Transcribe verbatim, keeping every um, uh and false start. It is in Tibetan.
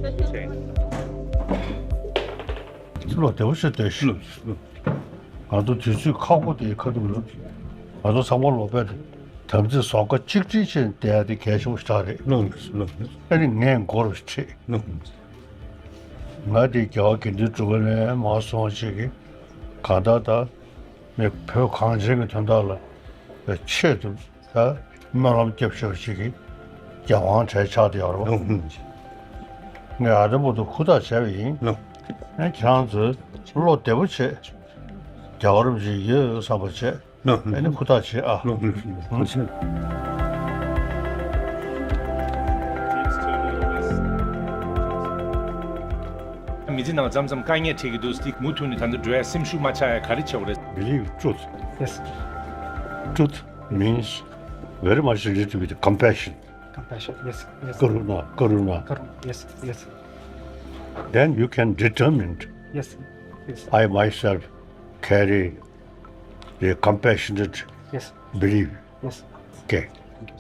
བློ་བདེ་པོ་བྱས་བསྡད་ཤིག་ང་ཚོ་དུས་ཚོད་ཁག་པོ་དེའི་ཁ་ཐུག་ལ། ང་ཚོ་ཚང་མ་ལོག་པས་དམ་ཚིག་བཟོ་ཁ་གཅིག་སྒྲིལ་བྱས་བསྡད་ཡ་དེ་གལ་ཆེན་པོ་ཞིག་རེད། ལགས་ལགས། ཨ་ནི་ངས་མགོ་རུ་ཁྲིད། ལགས། ང་དེ་རྒྱལ་བ་དགེ་འདུན་གྲུབ་པ་ནས་མར་སོང་བ་ཞིག་གིས་གང་ལྟར་ད་མི་བོད་གངས་ཅན་གྱི་དོན་དག་ལ་ཆེད་དུ་ད་སྨོན་ལམ་སྐྱབས་ཞུ་བ་ཞིག་གིས་རྒྱལ་དབང་གྲས་ཆགས་བསྡད་ཡོད་རེད་པ། ངས་ཨ་རི་མོ་དུ་ཧུར་ཐག་བྱས་པ་ཡིན། ལགས། ཨ་ཁྱེད་རང་ཚོས་བློ་བདེ་པོ་བྱས་རྒྱལ་བ་རིན་པོ་ཆེ་ཡོད་བསམ་པ་བྱས། ལགས། ཨ་ནི་ཧུར་ཐག་བྱེད་ཨ། ལགས། མི་ཚེ་ནང་མཚམས་མཚམས་དཀའ་ངལ་འཕྲད་ཀྱི་འདུག་དེ་མུ་མཐུད་ནས་ད་ལྟ་འགྲོ་ཡ་སེམས་ཤུགས་མ་ཆག་ཡ་ག་རེ་བྱེད་དགོས་རེད། Believe truth. Yes. Truth means very much related with compassion. Compassion. Yes. Yes. Karuna, karuna. Karuna. Yes. Yes. Then you can determine. Yes. Yes. I myself carry the compassionate. Yes. Belief. Yes. Okay.